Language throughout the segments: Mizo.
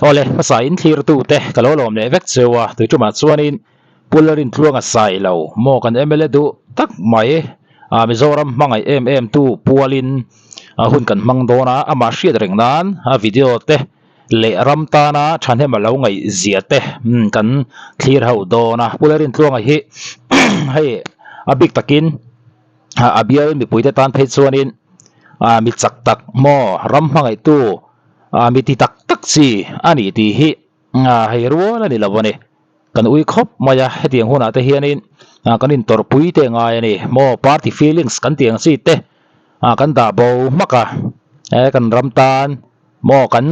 Awle, hmasa in thlirtute ka lo lawm leh vek cheu a, tui tumah chuanin Pu Lalrintluanga sai lo maw kan mla duh tak mai a Mizoram hmangaih em em tu pualin a hun kan hmang dawn a, amah hriat reng nan a video te leh ram tana thahnem a lo ngaih zia te kan thlir ho dawn a. Pu Lalrintluanga hi hei a bik takin a bial mipuite tan phei chuanin mi chak tak maw ram hmangaihtu mi ti tak tak chi a ni tih hi hei rual a ni lo a ni. Kan ui khawp mai a, hetiang hunah te hianin kan intawrhpui te ngai a ni maw party feelings kan tih ang chi te kan dah bo hmak a, kan ram tan maw kan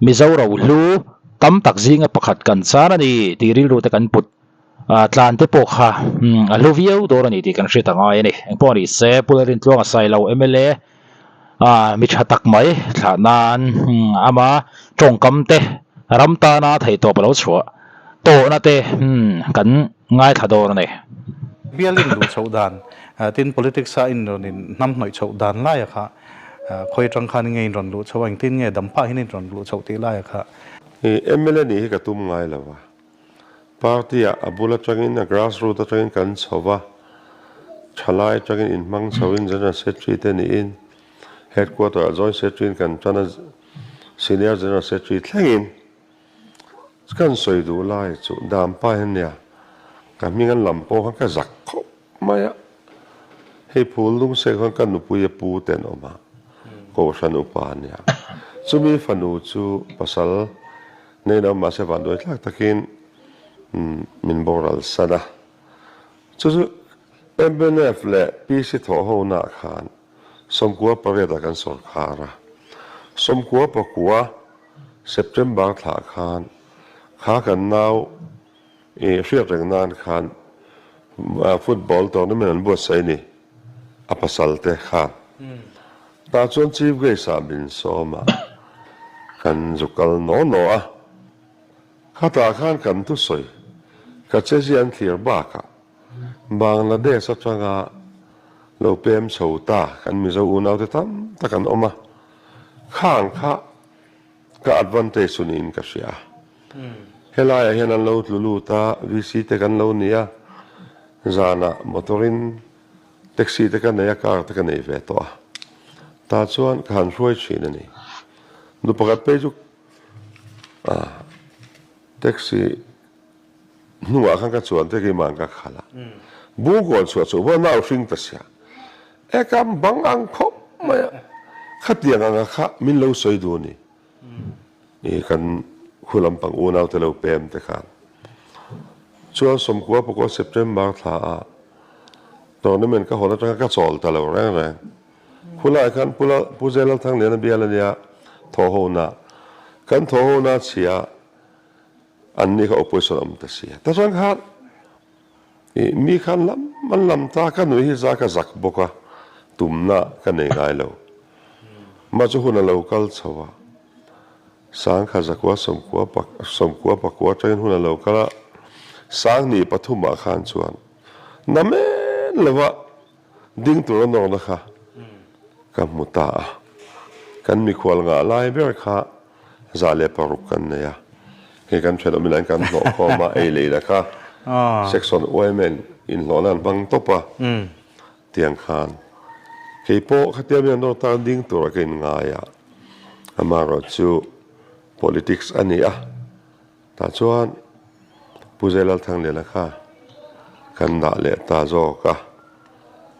Mizo rohlu tam tak zinga pakhat kan chan a ni tih rilru te kan put. Tlan te pawh kha a hlu viau dawn a ni tih kan hriat a ngai a ni. Engpawh a ni se, Pu Lalrintluanga Sailo mla mi tha tak mai thlah nan ama tawngkam te ram tana theihtawp a lo chhuah tawhna te kan ngaithla dawn a ni. Bial in luh chhoh dan, tin politics a in rawn in hnam hnawih chhoh dan laia kha khawi atang khan nge in rawn luh chhoh a, engtin nge dam phah hian in rawn luh chhoh tih laia kha. Mla nih hi ka tum ngai lo a, Party ah a bul atangin a grass root atangin kan chho va, thalai atangin inhmang chhoin General Secretary te niin Headquarter ah Joint Secretary in kan tan a, Senior General Secretary thlengin kan sawi duh lai chu Dampa hian nia ka hming an lam pawh khan ka zak khawp mai a, hei phul lung sek khan ka nupui a pu te an awm a, Kohhran upa ania, chumi fanu chu pasal Nei lo mahse vanduai tlak takin min boral san a. Chu chu MNF leh PC thawh ho nah khan sawmkua pariatah kan sawrkhar a. Sawmkua pakua September thlah khan kha kan nau i hriat reng nan khan football tournament an buatsaih a ni a pasal te khan. Tah chuan Chief Guest ah min sawm a, kan zu kal naw naw a. Khatah khan kan thusawi ka chezia an thlir bakah Bangladesh atanga lo pem chho ta kan Mizo unaute tam tak an awm a, khang kha ka advantage chu niin ka hria. Helaiah hian an lo tlu lut a, VC te kan lo ni a, zanah motor in Taxi te ka nei a, car te ka nei ve tawh a. Tah chuan ka han hruai thin a ni. Nu pakhat phei chu taxi hnungah khan ka chuan te keimah ka khalh a. Bungkawn chhuah chu vaw nau hring ta sia. E ka bang ang khawp mai a. Khatiang anga kha min lo sawi duh a ni. I kan khu lampang unau te lo pem te khan. Chuan sawmkua pakua September thla ah tournament ka hawn atanga ka chawl ta lo reng reng. Khulai khan Pu Pu Zelalthangliana bial ania thawh ho na. Kan thawh ho na chhia an ni kha opposition awm ta sia. Ta chuan khan i mi khan lam an lam ta ka nui hi za ka zak bawk a tumna ka nei ngai lo. Mah chu hun a lo kal chho a, Sangkha zakua sawmkua pak sawmkua pakua atangin hun a lo kal a, Sangni pathumah khan chuan na men lova ding tur a nawrna kha ka hmu ta a, kan mikhual ngah lai ber kha 106 kan nei a, hei kan thenawm in an kan hlawh khawm a, ei leh ila kha section yma in inhlawhna an hmang tawp a. Tiang khan kei pawh khatia mi an rawn tan ding tura ka inngai a, amaherawh chu politics a ni a, tah chuan Pu Zailalthangliana kha kan dah leh ta zawk a,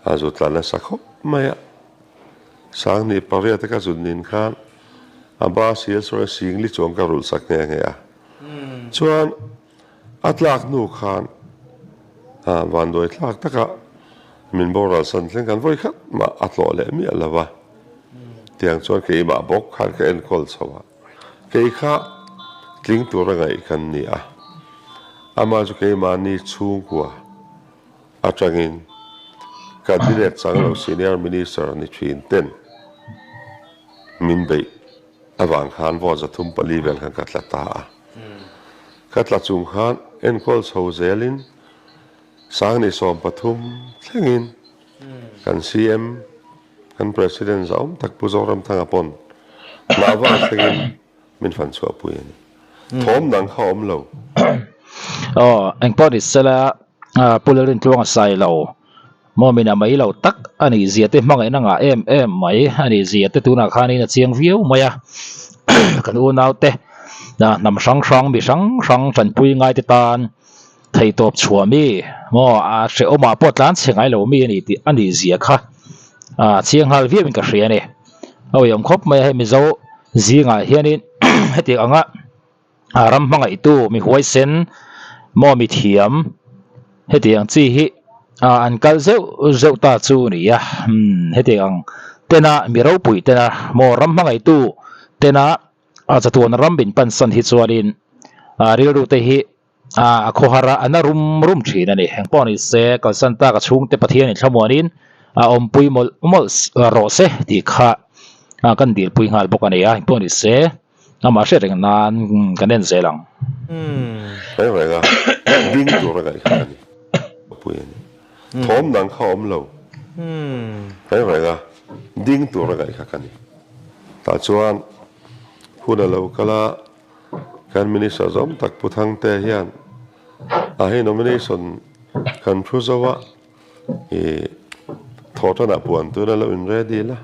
a zu tla nasa khawp mai a, Sangni pariat a ka zun nin khan a ba sil sawi singli chuang ka rulh sak nghe nghe a, chuan A tlak hnu khan vanduai thlak taka min boral san thleng khan vawi khat mah a tlawh leh miah lo va, tiang chuan keimah bawk khan ka enkawl chho a, kei kha tling tura ngaih kan ni a, amah chu keimahni chhungkua atangin Cabinet chang lo Senior Minister ni thin ten min beih avang khan vote 304 vel khan ka tla ta a. Ka tla chung khan enkawl chho zelin Sangni 13 thlengin kan CM, kan President zahawm tak Pu Zoramthanga pawn hnah vang thlengin min fan chhuahpui a ni. Thawm dang kha awm lo. Aw, engpawh ni sela, Pu Lalrintluanga sai lo, Mawmin a mai lo tak a nih zia te hmangaihna ngah em em mai a nih zia te tunah khanin a chiang viau mai a. Kan unaute hnam hrang hrang mi hrang hrang tanpui ngaite tan theihtawp chhuah mi maw a hrehawmah pawh tlan chhe ngai lo mi a ni tih a nih zia kha a chiang nghal viauin ka hria a ni. A uiawm khawp mai a hei Mizo zingah hianin hetiang anga ram hmangaihtu mi huaisen maw mi thiam hetiang chi hi an kal zeuh zeuh ta chu a ni a umm hetiang ang tena mi ropui tena maw ram hmangaihtu tena a chatuan ram min pansan hi chuanin rilru te hi a khawhar a a na rum rum thin a ni engpawh ni se kalsan tak a chhungte Pathian in thlamuanin a awmpui mawlh mawlh rawh se tih kha kan dilpui nghal bawk a ni a engpawh ni se. Amah hriat reng nan kan en zel ang. Reng reng a, ding tur a ngaih kha ka ni. Pui a ni. Thawm dang kha awm lo. Reng reng a, ding tur a ngaih kha ka ni. Tah chuan hun a lo kal a, kan Minister zawm tak Pu Thangte hian a hei nomination kan thu zo a, i thawhtanah puan tuna lo in ready la.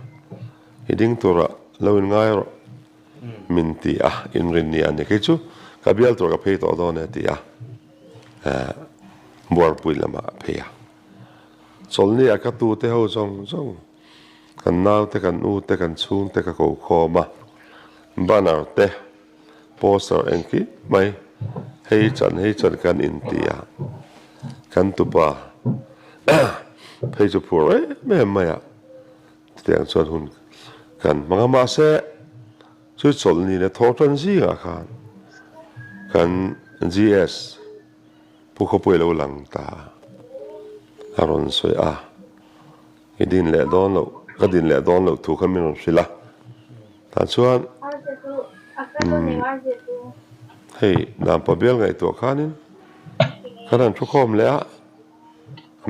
I ding tura lo in ngai rawh min ti a, inrin ni a ni. Kei chu ka bial tur ka phei tawh dawn e ti a, Buarpui lamah a phei a. Chawlhni ah ka tute ho zawng zawng, kan naute, kan ute, kan chhungte ka ko khawm a, banner te, poster engkim mai hei chan hei chan kan inti a, kan tupa phei chu phur em em mai a. Chutiang chuan hun kan hmang a, mahse chu chawlhni leh thawhtan zingah khan kan GS Pu Khawpui lo lang ta a rawn sawi a, i din leh dawn loh, ka din leh dawn loh thu kha min rawn hrilh a, tah chuan umm hei Dampa bial ngaihtuah khanin kan han thukhawm leh a,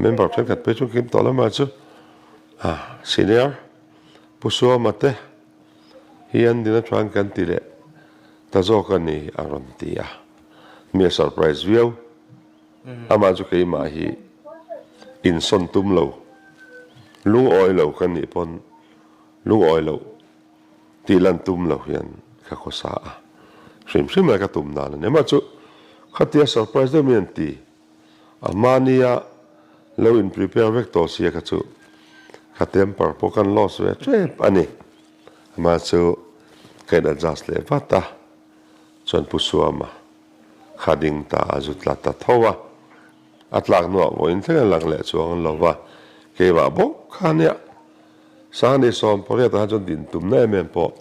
member thenkhat phei chu kim tawh lamah chu. A senior Pu Suama te hi an din atang kan ti leh ta zawk a ni a rawn ti a, mi a surprise viau. Amah chu keimah hi insawn tum lo, lungawi lo ka nih pawn lungawi loh tih lan tum lo hian ka khawsa a, hrim hrim lai ka tum dan a ni. Amah chu khatia surprise deuh mi an ti. A hmania lo in prepare vek tawh sia kha chu ka temper pawh kan lost ve tep a ni. Amah chu ka in adjust leh vat a, chuan Pu Suama kha ding ta a zu tla ta tho a, a tlak hnuah vawiin thleng a lang leh chuang lo va, keimah bawk kha nia Sangni 18 ah chuan din tumna em em pawh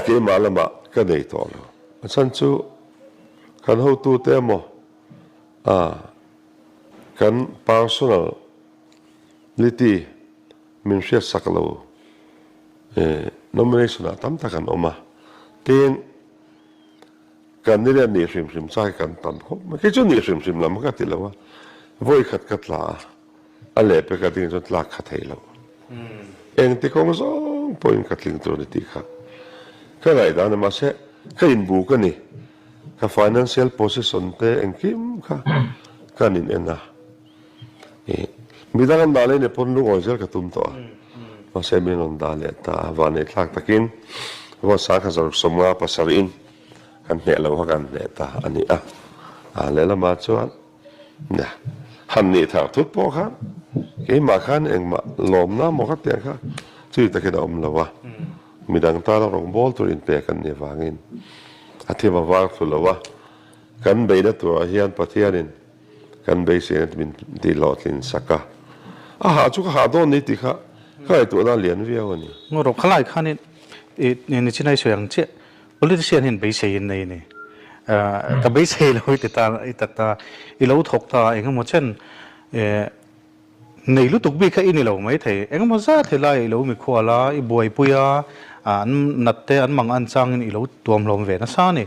keimah lamah ka nei tawh lo. A chhan chu kan hotute emaw a kan personal lity min hriat sak lo nomination ah tam tak an awm a, tin kan ni leh nih hrim hrim chai kan tam khawp mai. Kei chu nih hrim hrim lam ka ti lo a, vawi khat ka tla a, a lehpek a ding chuan tlak kha thei lo. Engti kawng zawng pawhin ka tling tur a ni tih kha ka ngaihdan a, mahse ka inbuk a ni. Ka financial position te engkim kha kan in en a, ih midang an dah leh ni pawn lungawi zel ka tum tawh a, mahse min rawn dah leh ta a, vanneih thlak takin vote sangkhat zaruk 57 in kan hneh lo kha kan hneh ta a ni a, a lehlamah chuan nia han nih thar thut pawh khan keimah khan engmah lawmna maw ka tih ang kha chui takin a awm lo a. Midang tana rawngbâwl tur inpek an nih avangin a thim a vâr thlu lo a, kan beihna turah hian Pathianin kan beiseina min tihhlawhtlin sak a. A hah chu ka hah dawn ni tih kha ka ngaihtuahna a lian viau a ni. Ngaw rawh, khalai khanin i nichin a i sawi ang chiah, politician hian beisei in nei a ni. Ka beisei lo i ti ta, i ta ta, i lo thawk ta engemaw chen Nei lutuk bik kha i ni lo maithei. Engemaw zat helai i lo mikhual a, i buaipui a, an nat te an mang an changin i lo tuamhlawm ve nasa a ni.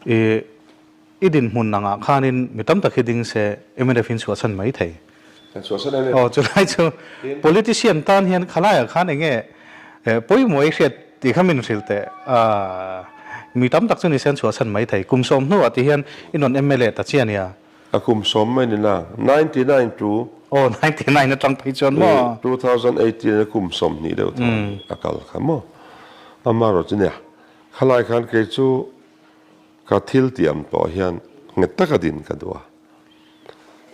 I i dinhmun angah khanin mi tam tak hi ding se mnf in chhuahchhan maithei. Kan chhuahchhan em em. Aw chulai chu politician tan hian khalaiah khan enge pawimawh i hriat tih kha min hrilh teh. Mi tam tak chu ni se an chhuahsan mai thei. Kum sawm hnuah ti hian i rawn mla ta chiah nia. A kum sawm mai ni na, 99 to. Aw, 99 atang phei chuan maw? 2018 a kum 20 deuh tawh a kal kha maw? Amaherawh chu nia, khalai khan kei chu ka thil tiam tawh hian nghet taka din ka duh a.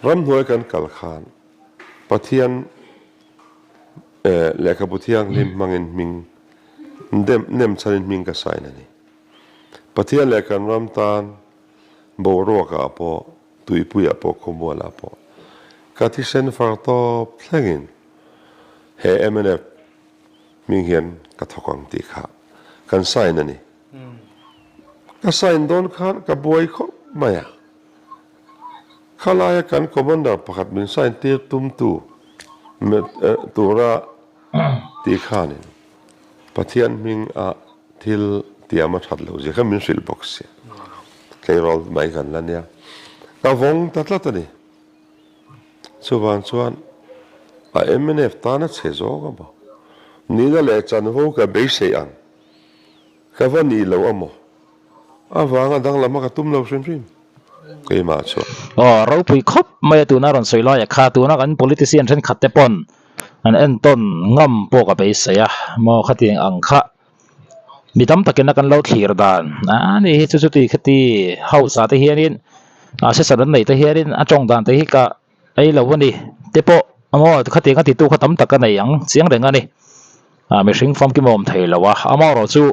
Ramhnuai kan kal khan Pathian lehkhabu thianghlim hmangin hming nem chhanin hming ka sign a ni. Pathian leh kan ram tan boruakah pawh, tuipuiah pawh, khawmualah pawh ka thisen far tawp thlengin he mnf hming hian ka thawk ang tih kha kan sign a ni. Ka sign dawn khan ka buai khawp mai a. Khalaia kan commander pakhat min sign tir tumtu tura tih khanin Pathian hming a thil tiam a that loh zia kha min hrilh bawk si. Tleirawl mai kan la nia. Ka vawng ta tlat a ni. Chuvang chuan a mnf tan a chhe zawk a maw? Nihna leh chanvo ka beisei ang. Ka va nih lo a maw? Avanga danglam a ka tum lo hrim hrim keimah chuan. Aw ropui khawp mai a tuna rawn sawi lai a kha tuna kan politician thenkhat te pawn an entawn ngam pawh ka beisei a maw khatiang ang kha mi tam takin a kan lo thlir dan a ni hi chu chuti khati house ah te hianin a session an neih te hianin a tawng dan te hi ka ei lo a ni te pawh maw khatiang a titu kha tam tak a nei ang chiang reng a ni ah mihring famkim a awm thei lo a amaherawhchu.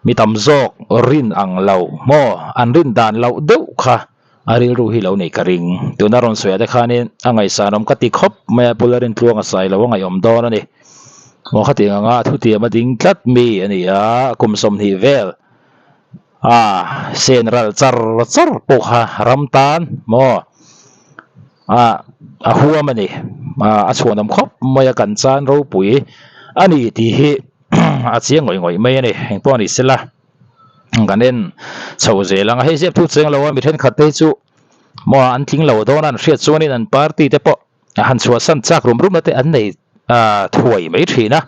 Mi tam zawk rin ang lo maw? An rin dan loh deuh kha a rilru hi lo nei ka ring. Tuna rawn sawiah te khanin a ngaihsanawm ka ti khawp mai a, Pula Rintluanga sai lo a ngaihawm dawn a ni. Maw khatiang anga thutiam a ding tlat mi a ni a, kum 20 vel a sen ral char char pawh kha ram tan maw a a huam a ni. A chhuanawm khawp mai a, kan chan ropui a ni tih hi. a chiang ngawih ngawih mai a ni engpawh a ni sela kan en chho zel ang a hei ziak thu cheng lo a mi thenkhat te hi chu maw an tling lo dawn a an hriat chuanin an party te pawh a han chhuahsan chak rum rum na te an nei ah thuai mai thin a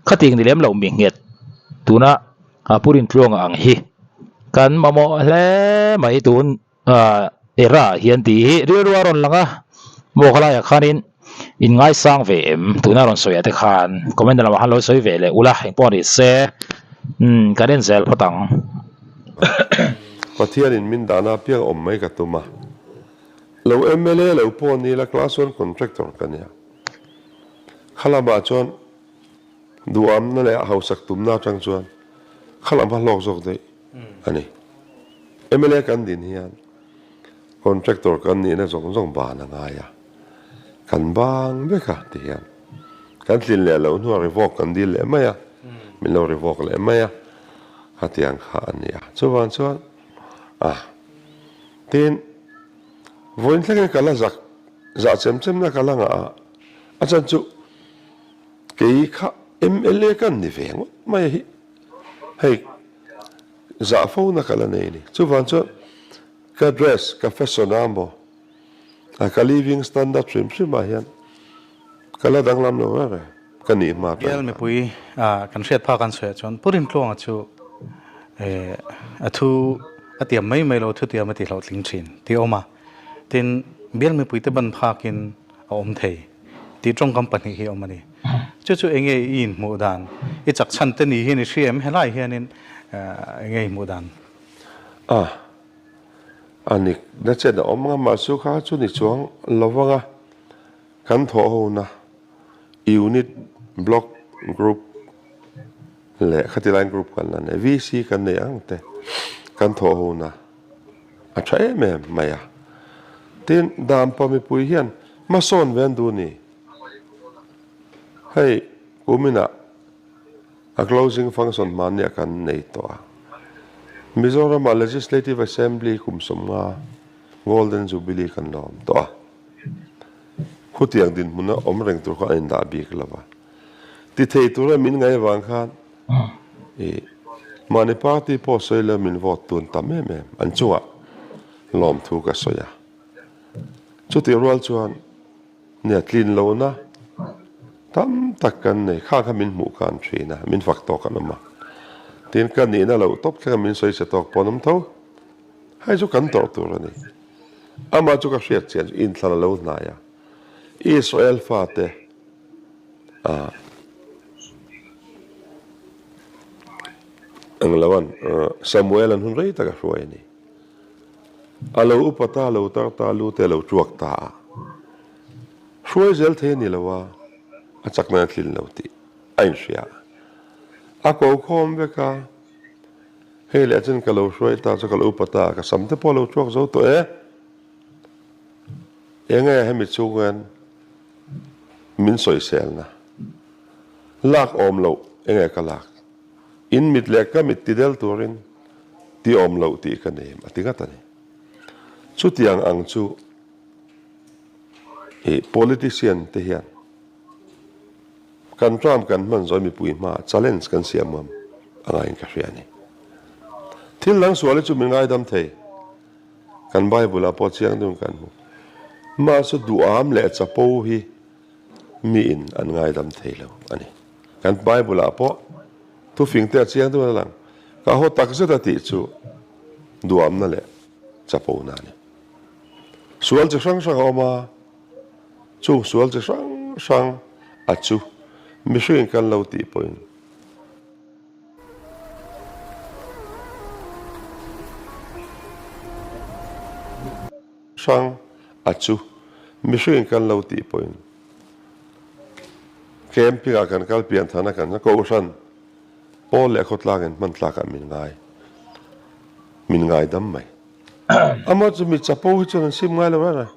khatiang ni lem lo mi nghet tuna a pu Rintluanga ang hi kan mamawh hle mai tun ah era ah hian tih hi rilru a rawn lang a maw khalaiah khanin in ngaisang ve em tuna rawn sawi ah te khan comment lamah khan lo sawi ve leh ula engpawh a ni se umm kan en zel phawt ang. Pathianin min dahna apiang awm mai ka tum a, lo mla lo pawh ni ila class one contractor ka nia. Khalamah chuan Duhamna leh hausak tumna atang chuan khalam kha hlawk zawk daih a ni. Mla kan din hian contractor kan nihna zawng zawng ban a ngai a, kan bang vek a ti hian kan tlin leh loh hnuah revoke kan dil leh mai a, min lo revoke leh mai a, khatiang kha a ni a. Chuvang chuan a tin vawiin thlengin ka la zak zah chem chemna ka la ngah a, a chan chu Kei kha mla ka ni ve ngawt mai hi hei zah fo na ka la nei a ni. Chuvang chuan ka dress, ka fashion a maw, ka living standard hrim hrim ah hian ka la danglam lo reng reng ka nih hma atang Bial khan. mipui kan hriat phak an sawiah chuan Pu Rintluanga chu a thu a tiam mai mai lo, thutiam a tihlawhtling thin tih a awm a. Tin, bial mipuite ban phakin a awm thei tih tawngkam pahnih hi a awm a ni. Chu chu enge i inhmuh dan? I chak chhan te ni hian i hria em? Helai hianin enge i hmuh dan? A, a nik na chen a awm ang a, mahse kha chu ni chuang lo vang a, kan thawh hona unit, block, group leh khati line group kan la nei, VC kan nei ang te kan thawh hona. A tha em em mai a. Tin, Dampa mipui hian hmasawn ve an duh ni. Hei, kuminah a closing function hmanniah kan nei tawh a. Mizoramah Legislative Assembly kum 50 Golden Jubilee kan la awm tawh a. Khutiang dinhmuna awm reng tur kha an indah bik lo va. Ti thei tura min ngaih avang khan i mahni party pawh sawi lo min vote tun tam em em an chungah lawmthu ka sawi a. Chutih rual chuan nia tlin lohna tam tak kan nei kha kha min hmuh khan thin a, min fak tawk an awm a. Tin, ka nihna loh tawp thleng a min sawi se tawk pawh an awm tho. Hei chu kan tawrh tur a ni. Amah chu ka hriat chian chu inthlan a lo hnai a. Israel fate ah ang lo an Samuel an hun rei tak a hruai a ni. A lo upa ta, lo tar ta, lu te a lo tuak ta a. Hruai zel thei a ni lo a, a chakna a tlin lo tih a inhria a. A ko khawm vek a, hei leh chuan ka lo hruai ta chu ka lo upa ta, ka sam te pawh a lo tuak zo tawh e. Enge hemi chungin min sawiselna lak awm loh enge ka lak? In mit leh ka mit ti del turin ti awm loh tih ka nem a ti ngat a ni. Chutiang ang chu i politician te hian kan term kan hman zawi mipui hmaah challenge kan siam ngam a ngaiin ka hria a ni. Thil dang sual hi chu min ngaidam thei. Kan Bible ah pawh chiang deuhin kan hmu. Mahse duham leh chapo hi miin an ngaidam thei lo a ni. Kan Bible ah pawh thufing te a chiang deuhin a lang. Ka haw tak zet a tih chu duhamna leh chapona a ni. Sual chi hrang hrang a awm a, chung sual chi hrang hrang a chu mihringin kan lo tih pawhin, Hrang a chu mihringin kan lo tih pawhin camping ah kan kal pian than a kan kohhran pawl leh khawtlangin hman tlakah min ngai min ngai dam mai. Amah chu mi chapo hi chuan an sim ngai lo reng a,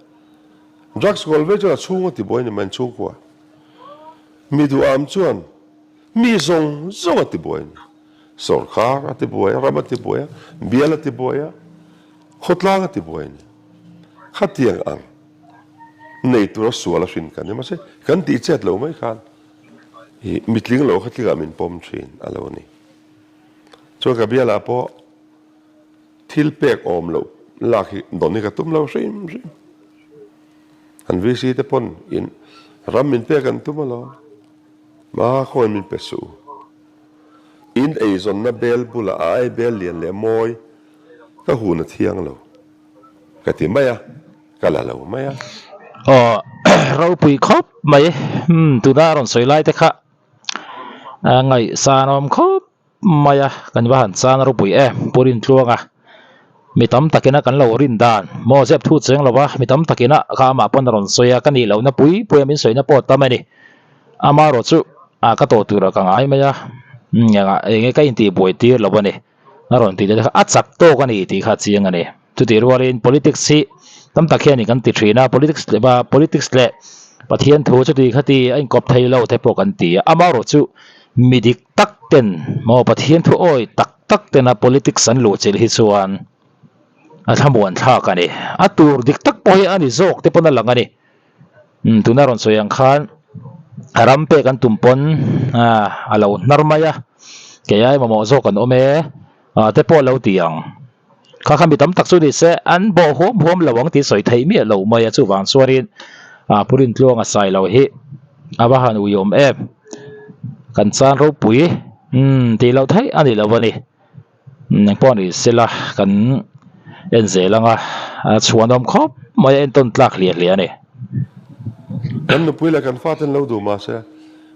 drugs kawl ve chuan a chhung a ti buai ni mai an chhungkua mi duham chuan Mi zawng zawng a ti buai a ni. Sawrkar a ti buai a, ram a ti buai a, bial a ti buai a, khawtlang a ti buai a ni. Khatiang ang nei tura sual a hrin kan ni. Mahse, kan tih chet lo mai khan i mitling lo kha tlingah min pawm thin a lo ni. Chuan ka bialah pawh thil pek awm loh lak hi dawn hi ka tum lo hrim hrim. An VC te pawn in ram min pek an tum alawm. Hma khawi min pe suh. In eizawnna bel bulah a ai bel lian leh mawi ka hun a thiang lo ka ti mai a, ka la lo mai a. Aw ropui khawp mai, umm tuna a rawn sawi lai te kha a ngaihsan awm khawp mai a, kan va han chang ropui em Pu Rintluanga mi tam takina kan lo rin dan maw zep thu cheng lova mi tam takina kha amah pawn a rawn sawi a ka nih lohna pui pui a min sawina pawh a tam a ni amaherawh chu ah ka tawh turah ka ngai mai a engah enge ka intih buai tir lo a ni a rawn tih te kha a chak tawk a ni tih kha a chiang a ni chutih rualin politics hi tam tak hian kan ti thin a politics leh politics leh Pathian thu chuti khati a inkawp thei lo te pawh kan ti a amaherawh chu mi dik tak ten maw Pathian thu awi tak tak tena politics an luh chilh hi chuan a thlamuan thlak a ni. A tur dik tak pawh hi a ni zawk te pawn a lang a ni. Umm tuna rawn sawi ang khan a ram pek an tum pawn a lo hnar mai a, kei ai mamawh zawk an awm e te pawh a lo ti ang. Kha kha mi tam tak chu ni se an bawh huam huam lo ang tih sawi theih miah lo mai a, chuvang chuanin Pu Rintluanga sai lo hi a va han ui awm em, kan chan ropui umm tih loh theih a ni lo a ni, engpawh ni sela kan en zel ang a, a chhuanawm khawp mai a entawn tlak hliah hliah a ni. Kan nupui leh kan fate an lo duh mahse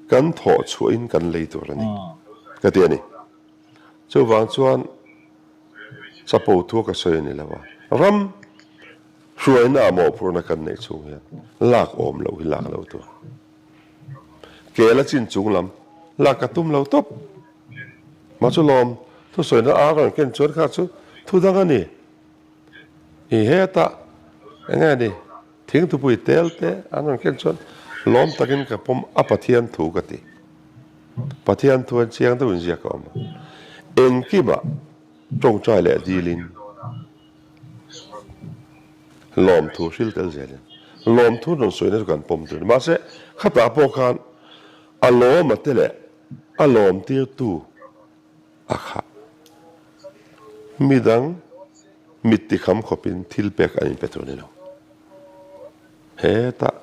kan thawh chhuahin kan lei tur a ni ka ti a ni. Chuvang chuan chapo thu ka sawi a ni lo a, ram hruaina ah mawhphurhna kan neih chhung hian lak awm loh hi lak lo tur. Kel a chin chung lam lak ka tum lo tawp. Mah chu lawm thusawina a rawn ken chuan kha chu thu dang a ni. I hetah eng nge ni thingthupui tel te an rawn ken chuan lawm takin ka pawm a Pathian thu ka ti. Pathian thu an chiang deuhin ziak a awm a. Engkimah tawngtai leh dilin lawmthu hril tel zelin lawmthu rawn sawina chu kan pawm tur a ni. Mahse khatah pawh khan a lawma te leh a lawmtirtu a khah. Midang mit tikham khawpin thil pek an inpe tur a ni lo. Hetah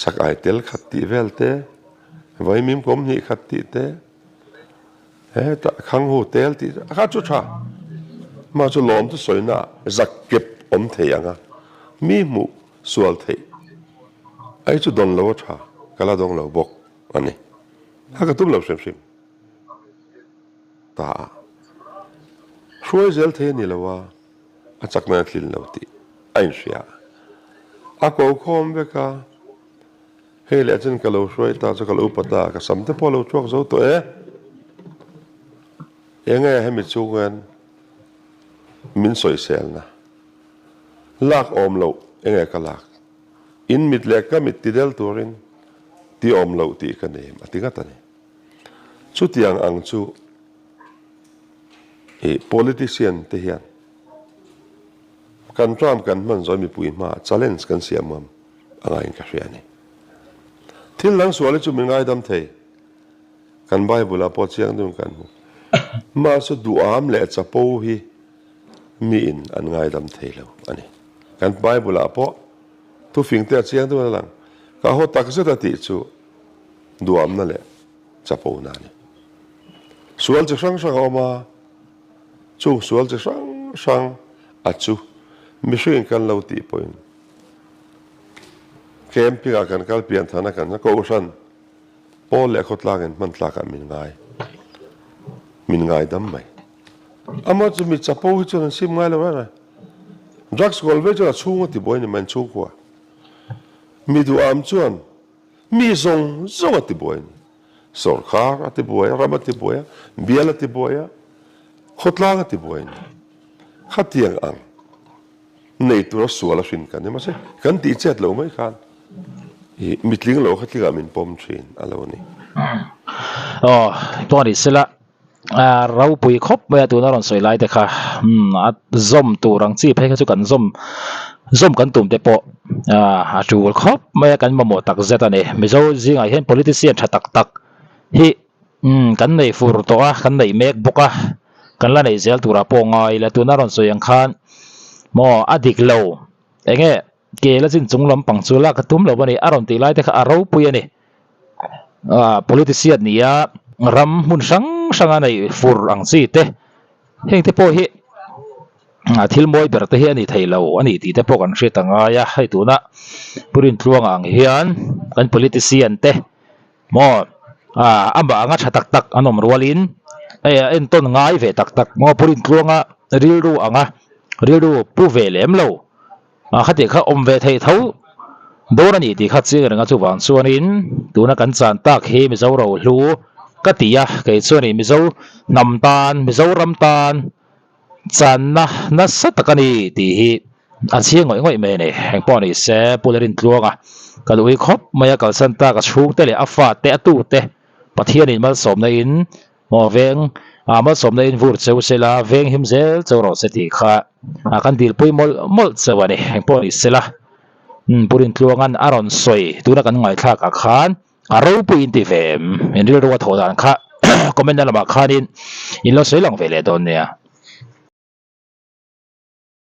chak ai tel khat tih vel te, vaimim kawm hnih khat tih te, Hetah Khanghu tel tih chu kha chu tha. Mah chu lawm chu sawina zak kep awm thei ang a, mi hmuh sual theih ai chu dawn lo a tha, ka la dawng lo bawk a ni. Kha ka tum lo hrim hrim ta a, hruai zel thei a ni lo a, a chakna a tlin lo tih a inhria a, a ko khawm vek a. Hei leh chuan ka lo hruai ta chu ka lo upa ta, ka sam te pawh a lo thuak zo tawh e. Enge hemi chungin min sawiselna lak awm loh enge ka lak, in mit leh ka mit ti del turin ti awm loh tih ka nem a ti ngat a ni. Chutiang ang chu i politician te hian kan term kan hman zawi mipui hmaah challenge kan siam ngam. a ngaiin ka hria a ni. Thil dang sual hi chu min ngaidam thei. Kan Bible-ah pawh chiang deuhin kan hmu. Mahse duham leh chapo hi miin an ngaidam thei lo a ni. Kan Bible-ah pawh thufing te a chiang deuhin a lang. Ka haw tak zet a tih chu duhamna leh chapona a ni. Sual chi hrang hrang a awm a, chung sual chi hrang hrang a chu mihringin kan lo tih pawhin Camping ah kan kal pian than a kan kohhran pawl leh khawtlang in hman tlak ah min ngai min ngai dam mai. Amah chu mi chapo hi chuan an sim ngai lo reng a, drugs kawl vek chuan a chhung a ti buai ni mai an chhungkua. Mi duham chuan mi zawng zawng a ti buai ni. Sorkar a ti buai a, ram a ti buai a, bial a ti buai a, khawtlang a ti buai ni. Khatiang ang. Nei tura sual a hrin kan ni. Mahse, kan tih chet lo mai khan i mitling lo kha tlingah min pawm thin a lo ni. Aw, pawh a ni sela, ropui khawp mai a tuna rawn sawi lai te kha a zawm tur ang chi phei kha chu kan zawm zawm kan tum te pawh a tul khawp mai a kan mamawh tak zet a ni. Mizo zingah hian politician tha tak tak hi kan nei fur tawh a, kan neih mek bawk a. Kan la neih zel turah pawh ngai ila tuna rawn sawi ang khan maw a dik lo enge ke la chin chung lampang chu lak a tum lo a ni a rawn tih lai te kha a ropui a ni ah politician nia ram hmun hrang hrang a neih fur ang chi te heng te pawh hi ah thil mawi ber te hi a ni thei lo a ni tih te pawh kan hriat a ngai a hei tuna Pu Rintluanga ang hian kan politician te. Maw ah amah anga tha tak tak an awm rualin hei a entawn ngai ve tak tak maw Pu Rintluanga rilru anga rilru pu ve lem lo ah khatih kha awm ve thei tho dawn a ni tih kha chiang reng a chuvang chuanin tuna kan chan tak hi Mizo rohlu ka ti a kei chuanin Mizo hnam tan Mizoram tan Channa nasa tak a ni tih hi a chhiang ngawih ngawih mai a ni. Engpawh ni se Pu Lalrintluanga ka duh khawp mai a kalsan tak a chhungte leh a fate a tute Pathianin malsawmna in maw veng ah malsawmna in vur cheu sela veng him zel cheu rawh se tih kha kan dilpui mawlh mawlh cheu a ni. Engpawh ni sela Pu Rintluanga'n a rawn sawi tuna kan ngaithlak ah khan A ropui in ti ve em? In rilru a thawh dan kha comment na lamah khanin in lo sawi lang ve leh dawn nia.